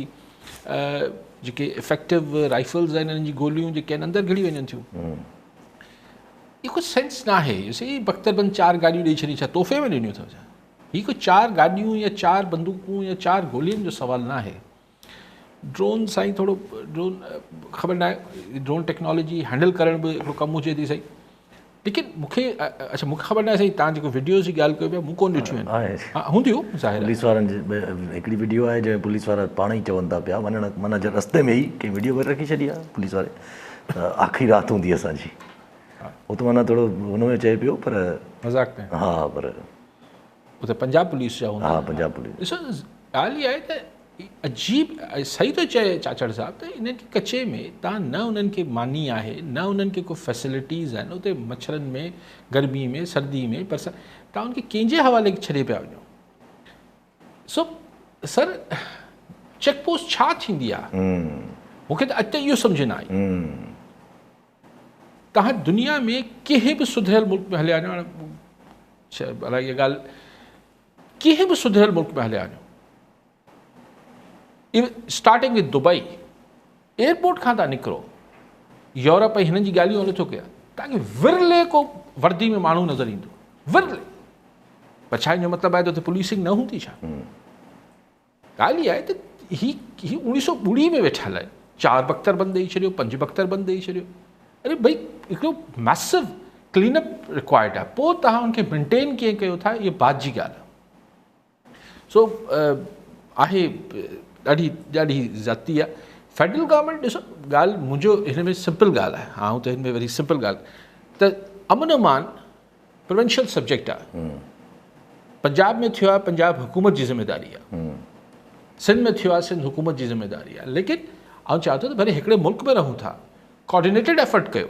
جيڪي افيڪٽو رائفلز آهن انهن جي گوليون جيڪي آهن اندر گهڙي وڃن ٿيون اهو ڪو سينس ناهي سي بختر بند 4 گاڏيون ڏئي ڇڏي ڇا تحفي ۾ ڏنيون اٿو ڇا هي ڪو 4 گاڏيون يا 4 بندوقون يا 4 گولين جو سوال ناهي ڊرون سائين ٿورو ڊرون خبر ناهي ڊرون ٽيڪنالاجي هينڊل ڪرڻ به هڪڙو ڪم هجي ٿي سائين ليڪن مونکي اڇا مونکي خبر ناهي سائين تان جيڪو وڊيوز جي ڳالهه ڪيو پيا مون ڪون ڏٺيون آهن ها هونديون ظاهر پوليس وارن جي هڪڙي وڊيو آهي جنهن پوليس وارا پاڻ ئي چون ٿا پيا وڃڻ معنيٰ رستي ۾ ئي ڪنهن وڊيو ڪري رکي ڇڏي آهي پوليس واري ته آخري رات هوندي اسان جي هو ته معنيٰ ٿورو هن ۾ چئي پيو پر مذاق ۾ ها پر هو ته پنجاب پوليس جا هوندا ها پنجاب پوليس ڏسو ڳالهه اها آهي ته अजीब सही थो चए चाचड़ साहिबु त इन्हनि खे कचे में तव्हां न उन्हनि खे मानी आहे न उन्हनि खे को फैसिलिटीज़ आहिनि उते मच्छरनि में गर्मी में सर्दी में बरसाति तव्हां उनखे कंहिंजे हवाले छॾे पिया वञो। सो सर चेक पोस्ट छा थींदी आहे मूंखे त अॼु ताईं इहो सम्झ न आई। तव्हां दुनिया में कंहिं बि सुधिरियल मुल्क में हलिया वञो, अलाए इहा ॻाल्हि कंहिं बि सुधिरियल मुल्क में हलिया वञो, even starting with Dubai airport खां था निकिरो, यूरोप ऐं हिननि जी ॻाल्हियूं नथो कयां, तव्हांखे विरले को वर्दी में माण्हू नज़र ईंदो, विरले। पर छा इन जो मतिलबु आहे त हुते पुलिसिंग न हूंदी छा? ॻाल्हि इहा आहे त ही 1900 में वेठल आहिनि, 4 बख्तर बंद ॾेई छॾियो, 5 बख्तर बंद ॾेई छॾियो। अरे भई हिकिड़ो मैसिव क्लीन अप रिक्वायर्ड आहे, पोइ तव्हां हुनखे मेंटेन कीअं कयो था इहा बाद जी ॻाल्हि आहे। सो आहे ॾाढी ॾाढी ज़्यादती आहे। फेडरल गवर्नमेंट ॾिसो ॻाल्हि मुंहिंजो हिन में सिंपल ॻाल्हि आहे, आउं त हिन में वरी सिंपल ॻाल्हि त अमन अमान प्रोविंशियल सब्जेक्ट आहे। पंजाब में थियो आहे, पंजाब हुकूमत जी ज़िम्मेदारी आहे, सिंध में थियो आहे, सिंध हुकूमत जी ज़िम्मेदारी आहे। लेकिन आउं चवां थो त भले हिकिड़े मुल्क में रहूँ था, कोऑर्डिनेटेड एफर्ट कयो,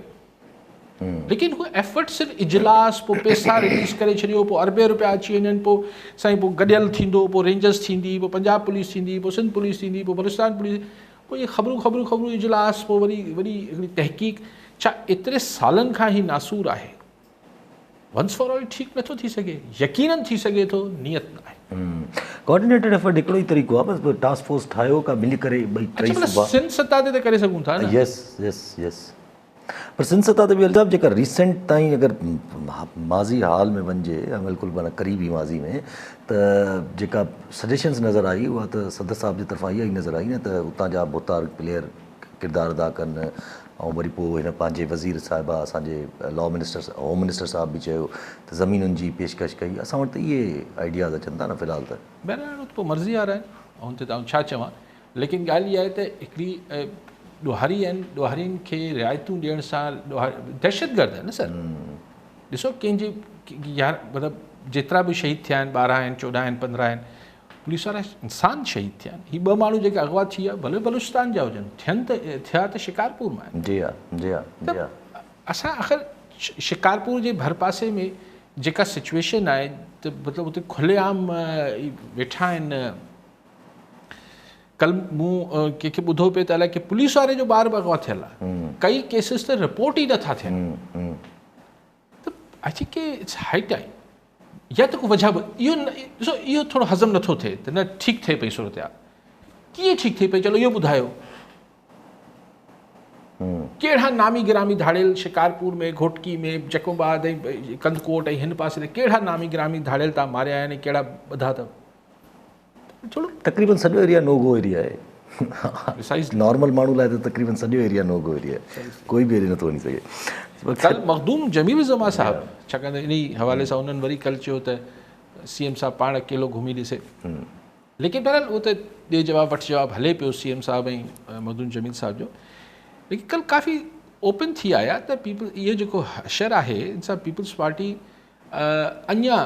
लेकिन हू एफर्ट सिर्फ़ इजलास पोइ पैसा रिलीज़ करे छॾियो, पोइ अरबे रुपया अची वञनि, पोइ साईं पोइ गॾियल थींदो, पोइ रेंजर्स थींदी, पोइ पंजाब पुलिस थींदी, पोइ सिंध पुलिस थींदी, पोइ बलूचिस्तान पुलिस, पोइ इहे ख़बरूं ख़बरूं ख़बरूं इजलास, पोइ वरी वरी हिकिड़ी तहक़ीक़। छा एतिरे सालनि खां ही नासूर आहे? वंस फॉर ऑल ठीकु नथो थी सघे, यकीनन थी सघे थो, नीयत न आहे। कोऑर्डिनेटेड एफर्ट हिकिड़ो ई तरीक़ो आहे, बसि टास्क फोर्स ठाहियो का मिली करे ॿई टेई सूबा सिंध सतह ते त करे सघूं था न। यस यस यस, पर सिंध सतह ते बि साहिबु जेका रिसेंट ताईं अगरि माज़ी हाल में वञिजे या बिल्कुलु माना क़रीबी माज़ी में त जेका सजेशन्स नज़र आई उहा त सदर साहिब जी तरफ़ां इहा ई नज़र आई न त उतां जा भोतार प्लेयर किरदारु अदा कनि, ऐं वरी पोइ हिन पंहिंजे वज़ीर साहिबा असांजे लॉ मिनिस्टर होम मिनिस्टर साहिबु बि चयो त ज़मीनुनि जी पेशकश कई। असां वटि त इहे आइडियाज़ अचनि था न फ़िलहाल त। बहरहाल पोइ मर्ज़ी वारा आहिनि, उन ते त आउं छा चवां, लेकिन ॻाल्हि इहा आहे त हिकिड़ी ॾुहारी आहिनि, ॾुहारियुनि खे रिआयतूं ॾियण सां दहशतगर्द आहे न सर। ॾिसो कंहिंजे यार मतिलबु जेतिरा बि शहीद थिया आहिनि, 12 आहिनि, 14 आहिनि, 15 आहिनि, पुलिस वारा इंसान शहीद थिया आहिनि। हीअ ॿ माण्हू जेके अॻवा थी विया, भले बलूचिस्तान जा हुजनि, थियनि त थिया त शिकारपुर मां आहिनि। जी हा जी हा जी हा। असां आख़िर शिकारपुर जे भरपासे में जेका सिचुएशन आहे त मतिलबु हुते खुलेआम वेठा आहिनि। कल मूं कंहिंखे ॿुधो पियो त अलाए की पुलिस वारे जो ॿार बि अॻवा थियल आहे, कई केसिस त रिपोर्ट ई नथा थियनि। त I think it's high time, या त को वजह इहो ॾिसो इहो थोरो हज़म नथो थिए त न ठीकु थिए पई सूरत हाल, कीअं ठीकु थिए पई? चलो इहो ॿुधायो, कहिड़ा नामी गिरामी धाड़ियल शिकारपुर में, घोटकी में, जैकोबाद ऐं कंदकोट ऐं हिन पासे ते कहिड़ा नामी गिरामी धाड़ियल तव्हां मारिया आहिनि, कहिड़ा ॿधा अथव? थोरो तक़रीबन सॼो एरिया नो गो एरिया आहे। नॉर्मल माण्हू लाइ त तक़रीबन सॼो एरिया नो गो एरिया आहे, कोई बि एरिया नथो वञी सघे। कल मख़दूम जमील ज़मा साहिबु, छाकाणि त इन हवाले सां उन्हनि वरी कल चयो त सीएम साहिबु पाण अकेलो घुमी ॾिसे, लेकिन बहरहाल उहो त ॾे जवाबु वठि जवाबु हले पियो सीएम साहिबु ऐं मख़दूम जमील साहिबु जो। लेकिन कल काफ़ी ओपन थी आया त पीपल इहो जेको हशर आहे इन सां पीपल्स पार्टी अञा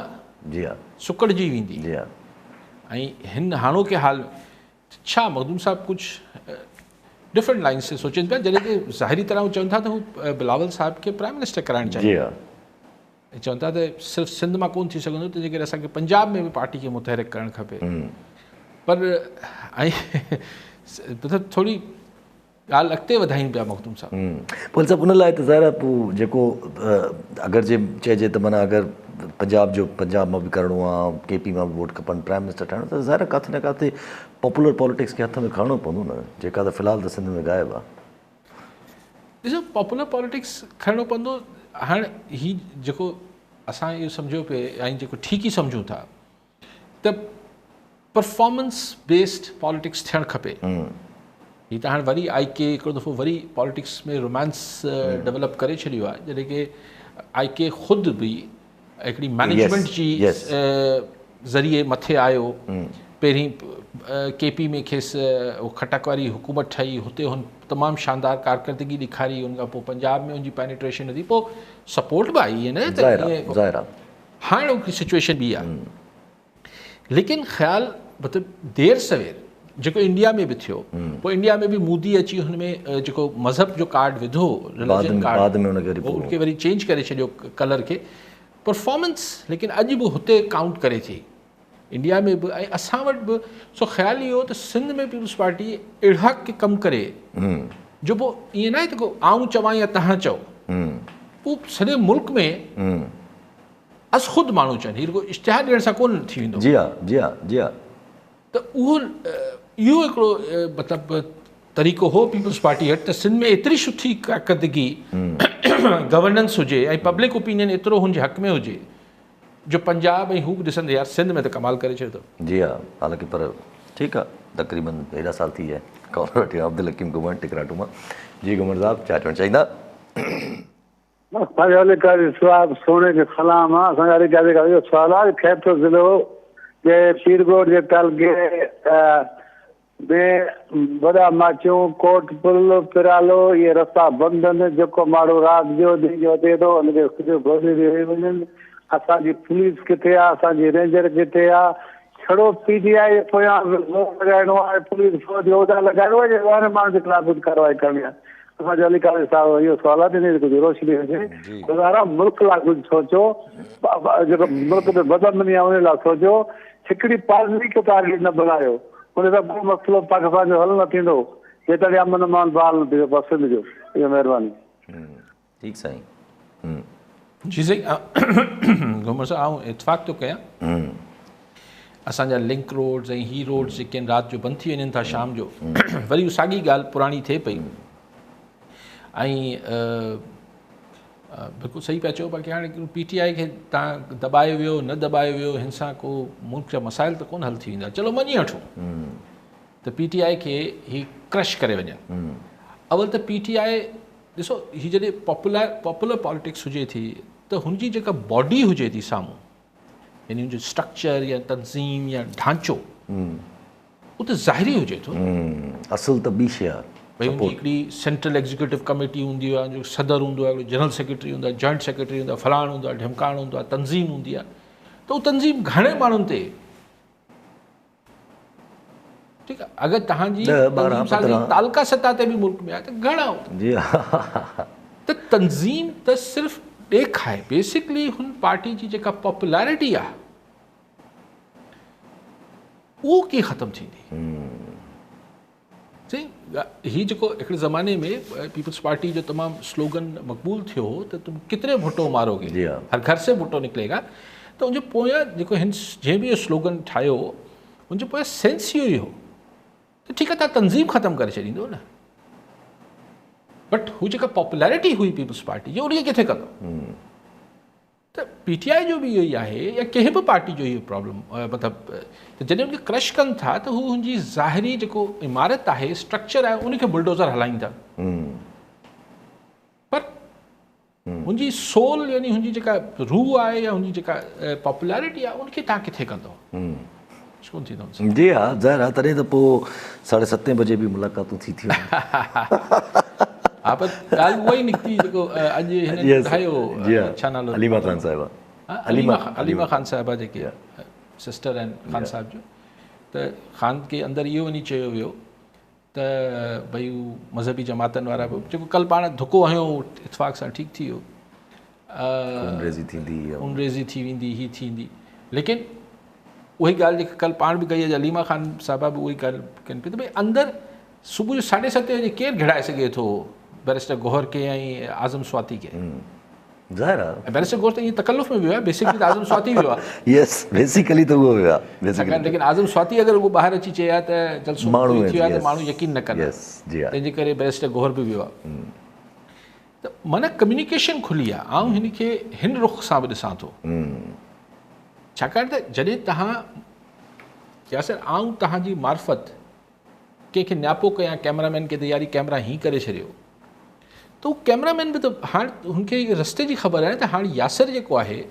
जी हा सुकड़िजी वेंदी। जी हा। ऐं हिन हाणोके हाल छा मख़दूम साहिबु कुझु डिफरेंट लाइन से सोचनि पिया, जॾहिं की ज़ाहिरी तरह चवनि था त हू बिलावल साहिब खे प्राइम मिनिस्टर कराइणु चाहिनि। जी हा। चवनि था त सिर्फ़ु सिंध मां कोन थी सघंदो, तंहिंजे करे असांखे पंजाब में बि पार्टी खे मुतहरिक करणु खपे। पर ऐं मतिलबु थोरी ॻाल्हि अॻिते वधाइनि पिया मख़दूम साहिबु। पोइ साहिबु उन लाइ त ज़ाहिर आहे पोइ जेको अगरि जे चइजे त माना अगरि पंजाब जो पंजाब मां बि करिणो आहे, के पी मां बि वोट खपनि, प्राइम मिनिस्टर ठाहिणो, त ज़ाहिर आहे किथे न किथे पॉपुलर पॉलिटिक्स खे हथ में खणिणो पवंदो न, जेका त फ़िलहाल त सिंध में ग़ाइबु आहे। ॾिसो पॉपुलर पॉलिटिक्स खणिणो पवंदो। हाणे हीउ जेको असां इहो सम्झो पिए ऐं जेको ठीकु ई सम्झूं था त परफॉर्मेंस बेस्ड पॉलिटिक्स थियणु खपे। हीअ त हाणे वरी I के हिकिड़ो दफ़ो वरी पॉलिटिक्स में रोमांस डेवलप करे छॾियो आहे, जॾहिं की आई के ख़ुदि बि हिकिड़ी मैनेजमेंट जी ज़रिए मथे आयो। पहिरीं के पी में खेसि खटक वारी हुकूमत ठही, हुते हुन तमामु शानदार कारकर्दगी ॾेखारी, उनखां पोइ पंजाब में उनजी पेनिट्रेशन थी, पोइ सपोर्ट बि आई न। हाणे सिचुएशन ॿी आहे, लेकिन ख़्यालु मतिलबु देरि सवेर जेको इंडिया में बि थियो, पोइ इंडिया में बि मोदी अची हुन में जेको मज़हब जो कार्ड विधो, रिलिजन कार्ड, बाद में हुनखे उनखे वरी चेंज करे छॾियो कलर खे, परफॉर्मेंस लेकिन अॼु बि हुते काउंट करे थी इंडिया में बि ऐं असां वटि बि। सो ख़्यालु इहो त सिंध में पीपल्स पार्टी अहिड़ा के कमु करे जो पोइ ईअं न आहे त को आऊं चवां या तव्हां चओ, उहो सॼे मुल्क में अस ख़ुदि माण्हू चवनि, हीअ रुॻो इश्तिहार ॾियण सां कोन थी वेंदो। जी हा, जी हा, जी हा। त उहो इहो हिकिड़ो मतिलबु तरीक़ो हो पीपल्स पार्टी वटि त सिंध में एतिरी सुठी कारकर्दगी गवर्नेंस हुजे ऐं पब्लिक ओपिनियन एतिरो हुनजे हक़ में हुजे जो पंजाब ऐं हू बि ॾिसंदे यार सिंध में त कमाल करे छॾियो अथव। जी हा, हालांकि पर ठीकु आहे, तक़रीबन हेॾा साल थी विया कॉलर वठी अब्दुल हकीम घुमण टिकराटू मां। जी घुमण साहिबु, छा चवणु चाहींदा? साहिबु सोणे खे सलाम आहे। असांजा अली काज़ी खां इहो सुवालु आहे, ख़ैरपुर ज़िलो जे पीरगोठ जे तालुके में वॾा माचियूं, कोट पुल, पिरालो, इहे रस्ता बंदि आहिनि। जेको माण्हू राति जो ॾींहुं जो अचे थो हुनखे सॼो गोली ॾेई वञनि। असांजी पुलिस किथे आहे, असांजी रेंजर किथे आहे? छड़ो पी टी I जे पोयां ज़ोर लॻाइणो आहे, पुलिस फ़ौज उहिदा लॻाइणो आहे, या माण्हुनि जे ख़िलाफ़ कुझु कार्रवाई करणी आहे? असांजो अली काज़ी साहिबु इहो सुवालु आहे त हिन कुझु रोशनी हुजे। ख़ुदारा मुल्क लाइ कुझु सोचो, जेको मुल्क में बदअमनी आहे उन लाइ सोचो। हिकिड़ी पार्टी खे टारगेट न बणायो, उन सां को मसइलो पाकिस्तान जो हल न थींदो, जेतरी अमन अमान बहाल न थींदो। बसि सिंध जो इहो महिरबानी। ठीकु साईं। जी साईं घुमण सां आउं इतफ़ाक़ थो कयां। असांजा लिंक रोड्स ऐं ही रोड्स जेके आहिनि राति जो बंदि थी वञनि था, शाम जो वरी साॻी ॻाल्हि पुराणी थिए पई। ऐं बिल्कुलु सही पिया चओ। बाक़ी हाणे पी टी I खे तव्हां दॿायो वियो न दॿायो वियो, हिन सां को मुल्क जा मसाइल त कोन हल थी वेंदा। चलो मञी वठूं त पी टी I खे ही क्रश करे वञनि। अवल त पी टी I ॾिसो, हीअ जॾहिं पॉपुलर पॉलिटिक्स हुजे थी त हुनजी जेका बॉडी हुजे थी साम्हूं, यानी हुनजो स्ट्रक्चर या तंज़ीम या ढांचो उहो त ज़ाहिरी हुजे थो। असुलु त ॿी शइ आहे। भई हुनजी हिकिड़ी सेंट्रल एग्जीक्यूटिव कमेटी हूंदी आहे, जो सदर हूंदो आहे, जनरल सेक्रेटरी हूंदो आहे, जॉइंट सेक्रेटरी हूंदो आहे, फलाणो हूंदो आहे, ढिमकाणो हूंदो आहे, तंज़ीम हूंदी आहे। त उहा तंज़ीम घणे माण्हुनि ते ठीकु आहे। अगरि तव्हांजी तालुका सतह ते बि मुल्क में आहे त घणा जी त तंज़ीम त सिर्फ़ु ॾेख आहे। बेसिकली हुन पार्टी जी जेका पॉपुलैरिटी आहे उहो कीअं ख़तमु थींदी? सही, हीअ जेको हिकिड़े ज़माने में पीपल्स पार्टी जो तमामु स्लोगन मक़बूल थियो हो त तुम कितने भुट्टो मारोगे, हर घर से भुट्टो निकिरेगा, त उनजे पोयां जेको हिन जंहिं बि इहो स्लोगन ठाहियो उनजे पोयां सेंस इहो ई हो त ठीकु आहे, तव्हां तंज़ीम ख़तमु करे छॾींदो न, बट हू जेका पॉपुलैरिटी हुई पीपल्स पार्टी जी उनखे किथे कंदो? त पी टी I जो बि इहो ई आहे या कंहिं बि पार्टी जो इहो प्रॉब्लम, मतिलबु त जॾहिं उनखे क्रश कनि था त हू हुनजी ज़ाहिरी जेको इमारत आहे, स्ट्रक्चर आहे, उनखे बुलडोज़र हलाइनि था, पर हुनजी सोल यानी हुनजी जेका रूह आहे या हुनजी जेका पॉपुलैरिटी आहे उनखे तव्हां किथे कंदो? कोन थींदो। जी हा, ज़ाहिर आहे, तॾहिं त पोइ 7:30 बजे बि मुलाक़ातूं थी थी वञनि। हा, पर ॻाल्हि उहा ई निकिती जेको अॼु हिन ॿुधायो, छा नालो, अलीमा ख़ान साहिबा, अलीमा ख़ान साहिबा जेके सिस्टर आहिनि ख़ान साहिब जो, त ख़ान खे अंदरि इहो वञी चयो वियो त भई हू मज़हबी जमातनि वारा बि जेको कल्ह पाण धुको हयो इतफ़ाक़ सां ठीकु थी वियो, खूनरेज़ी थी वेंदी, हीअ थींदी। लेकिन उहा ई ॻाल्हि जेका कल्ह पाण बि कई आहे, अलीमा ख़ान साहिबा बि उहा ई ॻाल्हि कनि पई त भई अंदरि सुबुह जो 7:30 बजे केरु घिड़ाए सघे थो बैरिस्टर गौहर खे ऐं आज़म स्वाति खे? ज़ाहिर आहे, बैरिस्टर गौहर त ईअं तकल्लुफ़ में वियो आहे, बेसिकली त आज़म स्वाति वियो आहे। यस, बेसिकली त उहो वियो आहे बेसिकली। लेकिन आज़म स्वाति अगरि उहो ॿाहिरि अची चए हा त जलसो माण्हू थी वियो आहे त माण्हू यकीन न कंदा। जी हा, तंहिंजे करे बैरिस्टर गौहर बि वियो आहे। त माना कम्युनिकेशन खुली आहे। आउं हिनखे हिन रुख सां बि ॾिसां थो, छाकाणि त जॾहिं तव्हां यासर आउं तव्हांजी मार्फ़त कंहिंखे न्यापो कयां कैमरामैन खे त यार कैमरा हीअं करे छॾियो, त उहो कैमरामैन बि त हाणे हुनखे रस्ते जी ख़बर आहे त हाणे यासर जेको आहे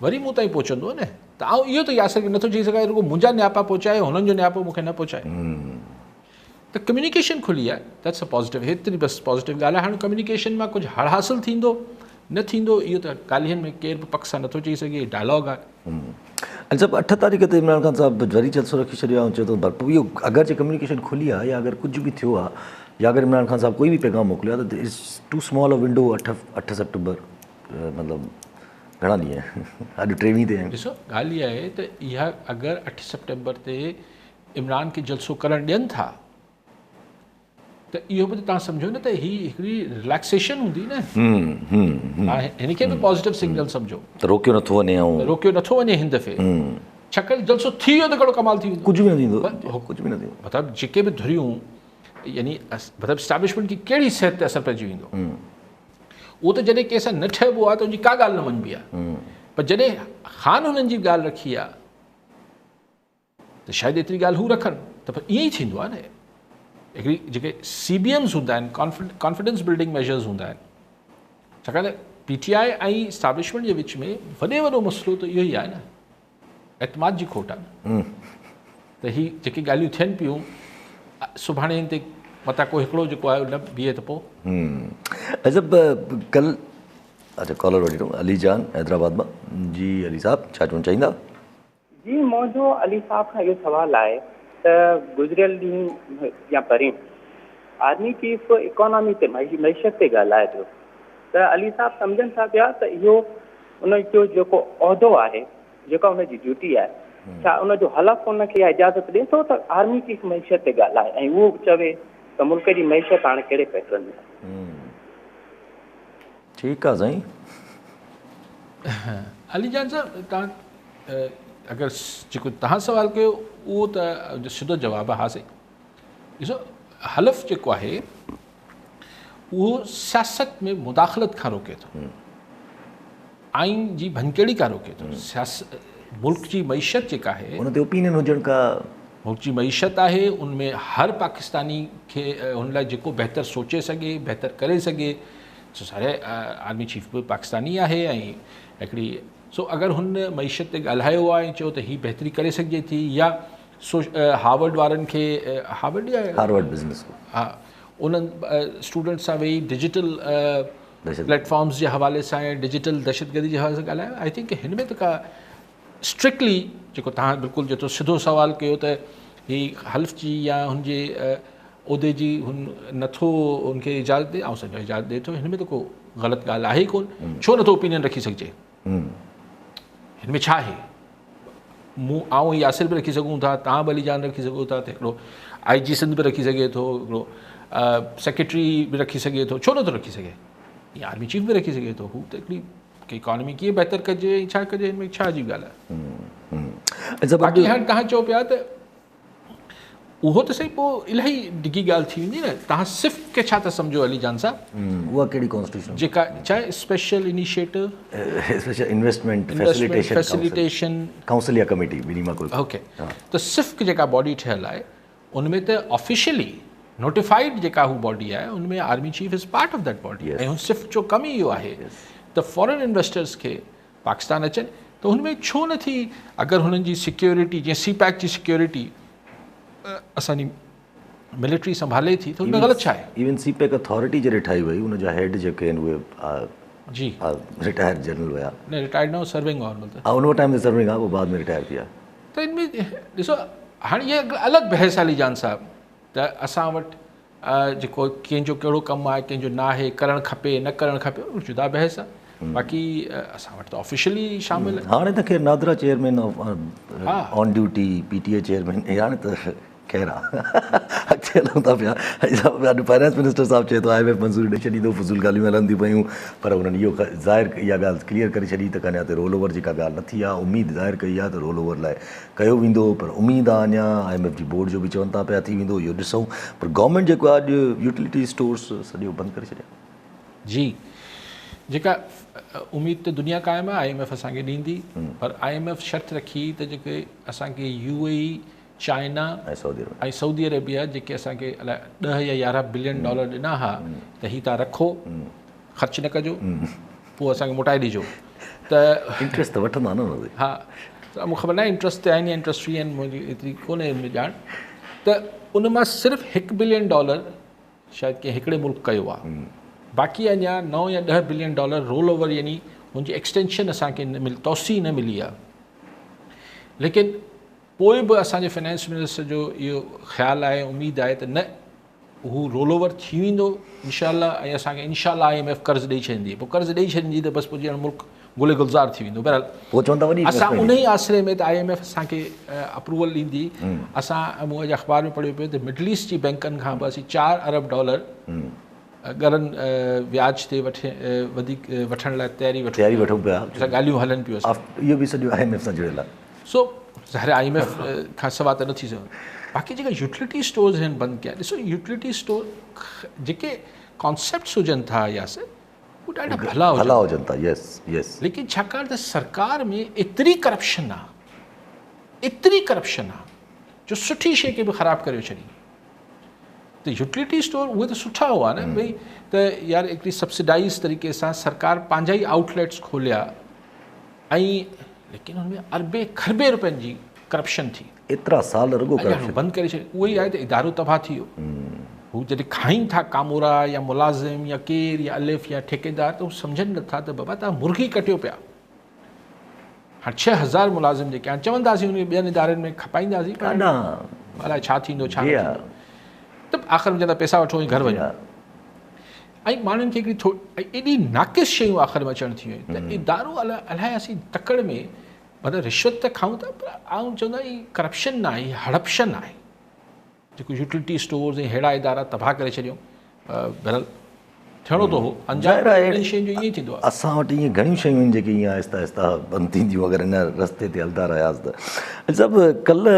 वरी मूं ताईं पहुचंदो न, त आउं इहो त यासर खे नथो चई सघां रुॻो मुंहिंजा न्यापा पहुचाए, हुननि जो न्यापो मूंखे न पहुचाए। त कम्युनिकेशन खुली आहे, that's a positive, हेतिरी बसि पॉज़िटिव ॻाल्हि आहे। हाणे कम्युनिकेशन मां कुझु हड़ हासिलु थींदो न थींदो इहो त ॻाल्हियुनि में केरु बि पक सां नथो चई सघे, डायलॉग आहे। علي صاحب 8 تاريخ تي عمران خان صاحب وري جلسو رکي ڇڏيو آهي ۽ چيو اٿس ڀرپور اهو اگرچه ڪميونيڪيشن کلي آهي يا اگر ڪجهه به ٿيو آهي يا اگر عمران خان صاحب ڪوئي به پيغام موڪليو آهي ته it's too small a window 8 September مطلب گهڻا ڏينهن اڄ 23 تي آهن. ڏسو ڳالهه اها آهي ته اها اگر 8 سيپٽمبر تي عمران کي جلسو ڪرڻ ڏين ٿا ته اهو به ته توهان سمجهو نه ته هي هڪڙي رليڪسيشن هوندي نه هن کي به پازيٽو سگنل سمجهو ته روڪيو نٿو وڃي ۽ روڪيو نٿو وڃي هن دفعي ڇاڪاڻ جلسو ٿي ويو ته ڪهڙو ڪمال ٿي ويندو ڪجهه به نه ٿيندو ڪجهه به نه ٿيندو مطلب جيڪي به ڌريون يعني مطلب اسٽيبلشمينٽ کي ڪهڙي صحت تي اثر پئجي ويندو اهو ته جڏهن ڪنهن سان نه ٺهبو آهي ته ان جي ڪا ڳالهه نه مڃبي آهي پر جڏهن خان هنن جي ڳالهه رکي آهي ته شايد ايتري ڳالهه هو رکن ته پر ائين ئي ٿيندو آهي نه هڪڙي جيڪي سي بي ايمز هوندا آهن ڪانفيڊنس بلڊنگ ميجرز هوندا آهن ڇاڪاڻ ته پي ٽي آء ۽ اسٽيبلشمينٽ جي وچ ۾ وڏي وڏو مسئلو ته اهو ئي آهي نه اعتماد جي کوٽ آهي نه ته هي جيڪي ڳالهيون ٿين پيون سڀاڻي هن تي متان ڪو هڪڙو جيڪو آهي نه بيهي ته پوء اجب ڪل اچا ڪالر وٺي علي جان حيدرآباد مان جي علي صاحب ڇا چوڻ چاهيندا؟ جي منهنجو علي صاحب کان اهو سوال آهي ته گذريل ڏينهن يا پرين آرمي چيف اڪانامي تي معيشت تي ڳالهائي پيو ته علي صاحب سمجهن ٿا پيا ته اهو ان جو جيڪو عهدو آهي جيڪا ان جي ڊيوٽي آهي ڇا ان جو حلف ان کي اها اجازت ڏي ٿو ته آرمي چيف معيشت تي ڳالهائي ۽ اهو چوي ته ملڪ جي معيشت هاڻي ڪهڙي پيٽرن ۾ آهي. ٺيڪ آ سائين. علي جان صاحب توهان اگر جيڪو توهان سوال ڪيو اهو ته سڌو جواب آهي ها سائين ڏسو حلف جيڪو آهي اهو سياست ۾ مداخلت کان روڪي ٿو آئين جي ڀڃڪڙي کان روڪي ٿو سياست ملڪ جي معيشت جيڪا آهي ان تي اوپينين هجڻ کا ملڪ جي معيشت آهي ان ۾ هر پاڪستاني کي ان لاء جيڪو بهتر سوچي سگهي بهتر ڪري سگهي سو ساري آرمي چيف به پاڪستاني آهي ۽ هڪڙي سو اگر هن معيشت تي ڳالهايو آهي ۽ چيو ته هي بهتري ڪري سگهجي ٿي يا سو هارورڊ وارن کي هارورڊ يا هارورڊ بزنس ها انهن اسٽوڊنٽس سان ويهي ڊجيٽل پليٽفارمز جي حوالي سان يا ڊجيٽل دهشتگردي جي حوالي سان ڳالهايو I think هن ۾ ته ڪا اسٽرڪٽلي جيڪو توهان بلڪل جيترو سڌو سوال ڪيو ته هي حلف جي يا هن جي عهدي جي هن نٿو هن کي اجازت ڏي آئون سمجهان اجازت ڏي ٿو هن ۾ ته ڪو غلط ڳالهه آهي ڪون ڇو نٿو اوپينين رکي سگهجي هن ۾ ڇا آهي مون آئون ياسر به رکي سگهون ٿا توهان به علي جان رکي سگهو ٿا ته هڪڙو آئي جي سنڌ به رکي سگهي ٿو هڪڙو سيڪريٽري به رکي سگهي ٿو ڇو نٿو رکي سگهي يا آرمي چيف به رکي سگهي ٿو هو ته هڪڙي اڪانومي ڪيئن بهتر ڪجي ۽ ڇا ڪجي هن ۾ ڇا عجيب ڳالهه آهي باقي هاڻي توهان چئو پيا ته اهو ته سائين پوء الاهي ڊگهي ڳالهه ٿي ويندي نه توهان صف کي ڇا ٿا سمجهو علي جان صاحب اها ڪهڙي ڪانسٽيٽيوشن جيڪا ڇا special initiative special investment facilitation facilitation council يا ڪميٽي ٻنهي مان ڪوئي اوڪي ته صف جيڪا باڊي ٺهيل آهي ان ۾ ته آفيشلي نوٽيفائيڊ جيڪا هو باڊي آهي ان ۾ army chief is part of that body ۽ هن صف جو ڪم ئي اهو آهي ته فارن انويسٽرز کي پاڪستان اچن ته هن ۾ ڇو نه ٿي اگر هنن جي سيڪيورٽي جيئن سي پيڪ جي سيڪيورٽي اسان جي ملٽري سنڀالي ٿي ته ان ۾ غلط ڇا آهي؟ ايون سي پيڪ اٿارٽي جڏهن ٺاهي وئي ان جا هيڊ جيڪي آهن اهي جي رٽائرڊ جنرل هيا. نه رٽائرڊ نه هو سرونگ هو ها ان ٽائيم تي سرونگ ها پوء بعد ۾ رٽائر ٿي ويا. ته ان ۾ ڏسو هاڻي اها الڳ بحث علي جان صاحب ته اسان وٽ جيڪو ڪنهن جو ڪهڙو ڪم آهي ڪنهن جو ناهي ڪرڻ کپي نه ڪرڻ کپي اهو جدا بحث آهي باقي اسان وٽ ته آفيشلي شامل آهي. هاڻي ته خير NADRA chairman on duty P T A chairman هاڻي ته خير آ اڳتي هلون ٿا پيا اڄ فائنانس منسٽر صاحب چئي ٿو I M F منظوري ڏئي ڇڏيندو فضول ڳالهيون هلن ٿيون پيون پر انهن اهو ظاهر اها ڳالهه ڪليئر ڪري ڇڏي ته ڪنيا تي رول اوور جيڪا ڳالهه نه ٿي آ اميد ظاهر ڪئي آ ته رول اوور لاء ڪيو ويندو پر اميد آ اڃا I M F جي بورڊ جو به چون ٿا پيا ٿي ويندو اهو ڏسون پر گورنمينٽ جيڪو آ اڄ يوٽيلٽي اسٽورس سڄو بند ڪري ڇڏيا. جي جيڪا اميد ته دنيا قائم آ I M F اسان کي ڏيندي پر I M F شرط رکي ته جيڪي اسان کي يو اي اي چائنا ۽ سعودي عربيه جيڪي اسان کي الائي 10 يا 11 بلين ڊالر ڏنا ها ته هي تان رکو خرچ نه ڪجو پوء اسان کي موٽائي ڏجو ته انٽريسٽ ته وٺندا نه ان تي. ها ته مون خبر ناهي انٽريسٽ تي آهن يا انٽريسٽ فري آهن منهنجي ايتري ڪونهي ان ۾ ڄاڻ ته ان مان صرف 1 بلين ڊالر شايد ڪنهن هڪڙي ملڪ ڪيو آهي باقي اڃا 9 يا 10 بلين ڊالر رول اوور يعني ان جي ايڪسٽينشن اسان کي نه ملي توسيع نه ملي آهي. लेकिन पोइ बि असांजे फाइनेंस मिनिस्टर जो इहो ख़्यालु आहे, उमेद आहे त न हू रोल ओवर थी वेंदो इनशा ऐं असांखे इनशा IMF कर्ज़ ॾेई छॾींदी। पोइ कर्ज़ ॾेई छॾींदी त बसि पोइ ॼण मुल्क गुले गुलज़ार थी वेंदो। बहरहाल पोइ चवंदा वॾी असां उन ई आसरे में त IMF असांखे अप्रूवल ॾींदी। असां मूं अॼु अख़बार में पढ़ियो पियो त मिडल ईस्ट जी बैंकनि खां बि असीं 4 अरब डॉलर ॻरनि व्याज ते वठे वधीक वठण लाइ तयारी वठूं पिया, ॻाल्हियूं हलनि पियूं। इहो बि सॼो IMF सां जुड़ियल आहे। सो ज़ाहिर IMF खां सवाइ त न थी सघे। बाक़ी जेका यूटिलिटी स्टोर्स आहिनि बंदि कया, ॾिसो यूटिलिटी स्टोर जेके कॉन्सेप्ट्स हुजनि था यासिर, उहे ॾाढा भला हुजनि था। यस यस, लेकिन छाकाणि त सरकार में एतिरी करप्शन आहे, एतिरी करप्शन आहे जो सुठी शइ खे बि ख़राबु करे छॾी। त यूटिलिटी स्टोर उहे त सुठा हुआ न भई, त यार हिकिड़ी सब्सिडाइज़ तरीक़े सां सरकार पंहिंजा ई आउटलेट्स खोलिया ऐं लेकिन हुन में अरबे खरबे रुपयनि जी करप्शन थी। एतिरा साल रुगो करप्शन बंदि करे छॾी। उहो ई आहे त इदारो तबाह थी वियो। हू जॾहिं खाइनि था कामोरा या मुलाज़िम या केरु या अलिफ या ठेकेदार, त हू सम्झनि नथा त बाबा तव्हां मुर्गी कटियो पिया। हाणे 6000 मुलाज़िम जेके आहिनि, चवंदासीं हुनखे ॿियनि इदारनि में खपाईंदासीं, पर अलाए छा थींदो छा न थींदो, त आख़िर में चवंदा पैसा वठो ऐं घर वञो। ऐं माण्हुनि खे हिकिड़ी थोरी एॾी नाक़िस शयूं आख़िर में अचणु थी वयूं त इदारो अलाए असीं तकड़ में मतिलबु रिश्वत त खाऊं था, पर आउं चवंदो आहियाँ हीअ करप्शन न आहे, हीअ हड़पशन आहे। जेको यूटिलिटी स्टोर्स ऐं अहिड़ा इदारा तबाह करे छॾियऊं। बहरहाल थियणो त हो, अंजाम अहिड़ियुनि शयुनि जो ईअं ई थींदो आहे। असां वटि ईअं घणियूं शयूं आहिनि जेके ईअं आहिस्ता आहिस्ता बंदि थींदियूं अगरि हिन रस्ते ते हलंदा रहियासीं त। साहिबु कल्ह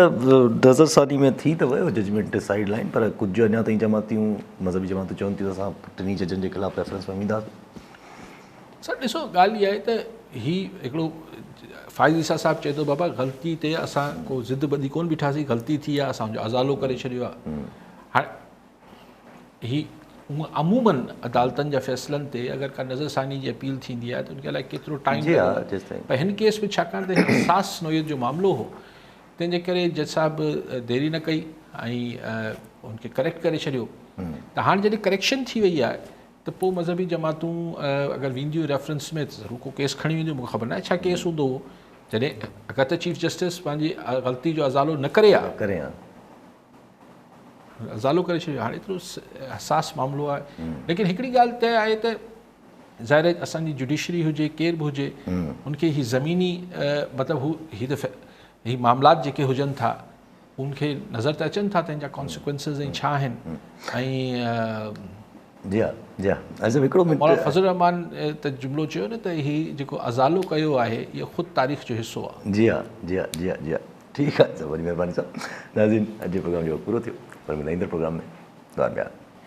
नज़रसानी में थी त वियो जजमेंट साइड लाइन, पर कुझु अञा ताईं जमातियूं मज़हबी जमातूं चवनि थियूं असां टिन्ही जजनि जे ख़िलाफ़ रेफरेंस में वेंदासीं। सर ॾिसो ॻाल्हि इहा आहे त हीउ हिकिड़ो फ़ाइज़ ईसा साहिबु चए थो बाबा ग़लती ते असां को ज़िद ॿधी कोन बीठासीं, ग़लती थी आहे, असां हुनजो अज़ालो करे छॾियो आहे। हाणे हीउ हूअं अमूमन अदालतनि जा फ़ैसिलनि ते अगरि का नज़रसानी जी अपील थींदी आहे त उनखे अलाए केतिरो टाइम, पर हिन केस में छाकाणि त हसास नोयत जो मामिलो हो, तंहिंजे करे जज साहिबु देरी न कई ऐं उनखे करेक्ट करे छॾियो। त हाणे जॾहिं करेक्शन थी वई आहे त पोइ मज़हबी जमातूं अगरि वेंदियूं रेफरेंस में त ज़रूरु को केस खणी वेंदियूं। मूंखे ख़बर न आहे छा केस हूंदो हो। जॾहिं अगरि त चीफ जस्टिस पंहिंजी ग़लती जो अज़ालो न करे हा, अज़ालो करे छॾियो। हाणे एतिरो हसास मामिलो आहे। लेकिन हिकिड़ी ॻाल्हि तय आहे त ज़ाहिर आहे असांजी जुडिशरी हुजे केरु बि हुजे, उनखे हीअ ज़मीनी मतिलबु हू हीअ त हीअ मामलात जेके हुजनि था उनखे नज़र त अचनि था तंहिंजा कॉन्सिक्वेंसिस ऐं छा आहिनि। ऐं जी हा जी हा, हिकिड़ो मौलाना फज़ल रहमान त जुमिलो चयो न त हीउ जेको अज़ालो कयो आहे इहो ख़ुदि तारीख़ जो हिसो आहे। जी हा जी हा जी हा जी हा, ठीकु आहे साहिबु, वॾी महिरबानी साहिबु। नाज़रीन, अॼु जे प्रोग्राम जो वक़्तु पूरो थियो, पर मिलंदा ईंदड़ प्रोग्राम में। दुआ में।